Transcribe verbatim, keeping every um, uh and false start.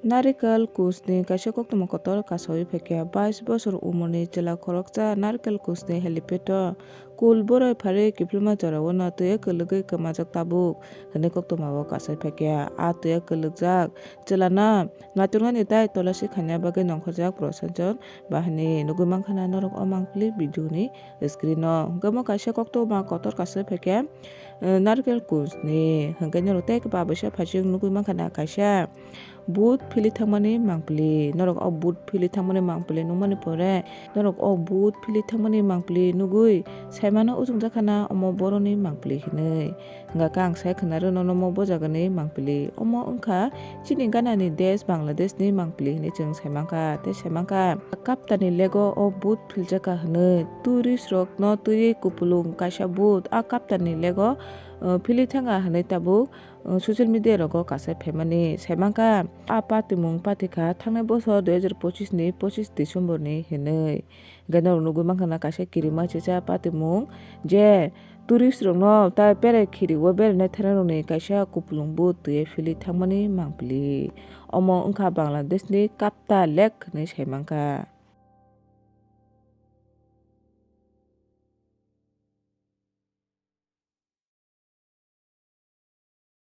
Narikal Kunjni kaisa koktwma kotor kasaui phaikha. Bais bosor umorni chwla khoroksa Narikal Kunjni helipad-o kul boroi pharwi kiphilma jorao no twi kwlwgwi kwmajak tabuk hwnwi koktwmao kasaui phaikha. A twi kwlwkjak chwlano naituknani tei tolachi khaina bagwi nongkhorjak Prasanjot Bahini nugwi mankha na norok o mangpili video ni screen o. Hwnkhe omo kaisa koktwma kotor kasaui phaikha, eh, Narikal Kunjni. Hwnkhe norok tei khe babuisa phaising nugwi mankha na kaisa. But philwi thangmani mangpili. Norok o but philwi thangmani mangpili nukmani pore, norok o but philwi thangmani mangpili nugwi saimano uchukjakha na omo boroni mangpili hinwi. Hwnkha khe ang sai khwnarwno nomo bo jagani mangpili. Omo wngkha chini ganani desh Bangladeshni mangpili hinwi chwng saimankha tei saimankha. Kaptani lego o but philjakha hinwi. Tourist rokno twiwi kupulung kaisa but a kaptani lego, uh, philwi thangkha hinwi tabuk, uh, social media rogo kasai phaimani saimankha. A patimung patikha thangnai bosor dui hajar pochis ni pochis December ni hinwi. Hwnkhe norok nugwi mankha na kaisa kirima chicha patimung je tourist rokno tai berai khiri o beraina thanai rokni kaisa kupulung but twiwi philwi thangmani mangpili. Omo wngkha Bangladesh ni Kapta Lake hinwi saimankha.